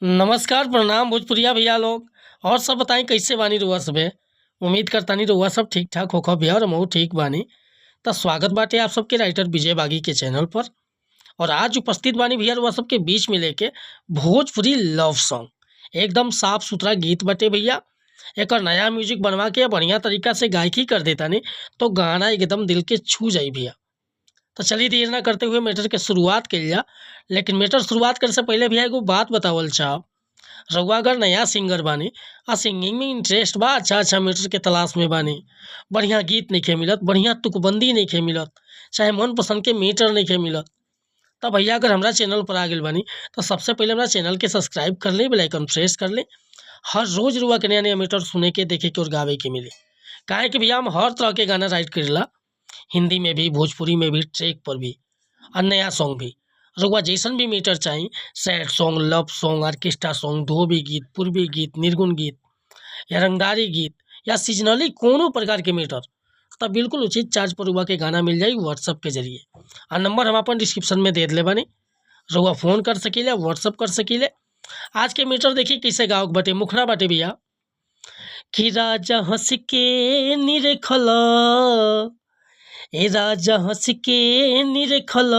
नमस्कार, प्रणाम भोजपुरिया भैया लोग। और सब बताई कैसे बानी रउआ सभे? उम्मीद करतानी रउआ सब ठीक ठाक होखब भैया और हमहू ठीक बानी। त स्वागत बाटे आप सबके राइटर विजय बागी के चैनल पर। और आज उपस्थित बानी भैया रउआ सबके बीच में लेके भोजपुरी लव सॉन्ग। एकदम साफ सुथरा गीत बाटे भैया। एकर नया म्यूजिक बनवा के बढ़िया तरीका से गायकी कर देतानी तो गाना एकदम दिल के छू जाई भैया। तो चलिए देर ना करते हुए मैटर के शुरुआत कइल जा। लेकिन मैटर शुरुआत करे से पहले भैया एगो बात बतावल चाहब। रउआ अगर नया सिंगर बानी आ सिंगिंग में इंटरेस्ट बा, अच्छा अच्छा मैटर के तलाश में बानी, बढ़िया गीत नइखे मिलत, बढ़िया तुकबंदी नइखे मिलत, चाहे मनपसंद के मीटर नइखे मिलत, त भैया अगर हमरा चैनल पर आ गइल बानी तो सबसे पहले हमरा चैनल के सब्सक्राइब कर ली, बेल आइकन प्रेस कर ली। हर रोज रउआ के नया नया मीटर सुने के, देखे के और गावे के मिली। काहे कि भैया हम हर तरह के गाना राइट करेला, हिंदी में भी, भोजपुरी में भी, ट्रैक पर भी और नया सॉन्ग भी। रउआ जैसन भी मीटर चाही, sad song, love song, orchestra song, धोबी गीत, पूर्वी गीत, निर्गुण गीत या रंगदारी गीत या सीजनली कोनो प्रकार के मीटर, तब बिल्कुल उचित चार्ज पर रउआ के गाना मिल जाई व्हाट्सअप के जरिए। आ नंबर हम अपन डिस्क्रिप्शन में दे देले बानी, रउआ फ़ोन कर सकीले, व्हाट्सअप कर सकीले। आज के मीटर देखी कैसे गावक बाटे, मुखड़ा बाटे भैया। कि राजा हंस के निरखल, ए राजा हंस के निरखल,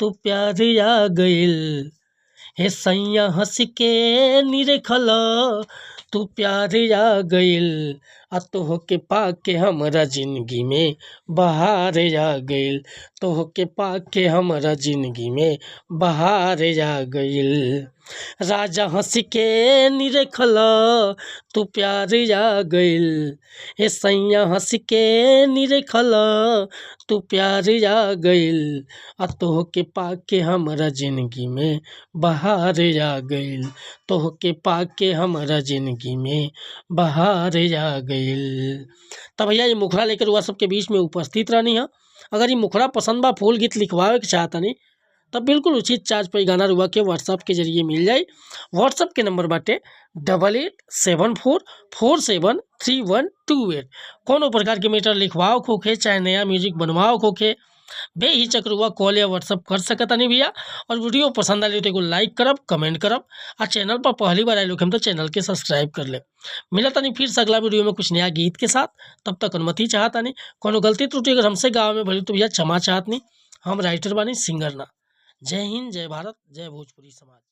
तू प्यार आ गइल। हे सैया हंस के निरखल, तू प्यार आ गइल। आ तोहके पाके हमरा जिंदगी में बहार आ गइल। तोहके पाके हमरा जिंदगी में बहार आ गइल। राजा हंस के निरखल, तू प्यार आ गइल। हे सैया हंस के निरखल, तू प्यार आ गइल। आ तोहके पाके हमरा जिंदगी में बहार आ गइल। तोहके पाके हमरा जिंदगी में बहार आ गइल। त भैया ये मुखड़ा लेकर रउआ सबके बीच में उपस्थित रहनी है। अगर ये मुखड़ा पसंद बा, फुल गीत लिखवावे के चाहतानी तब बिल्कुल उचित चार्ज पर गाना रउआ के व्हाट्सअप के जरिए मिल जाई। व्हाट्सअप के नंबर बाटे 8874473128। कोनो प्रकार के मीटर लिखवाओ होखे चाहे नया म्यूजिक बनवाओ होखे, बेहिचक रउआ कॉल या व्हाट्सअप कर सकतानी भैया। और वीडियो पसंद आइल तो एगो लाइक करब, कमेंट करब आ चैनल पर पहली बार आइल होखेम तो चैनल के सब्सक्राइब कर लेब। मिलतानी फिर से अगला वीडियो में कुछ नया गीत के साथ, तब तक अनुमति चाहतानी। कोनो गलती त्रुटि अगर हमसे गावे में भइल तो भैया क्षमा चाहतनी। हम राइटर बानी, सिंगर ना। जय हिंद, जय भारत, जय भोजपुरी समाज।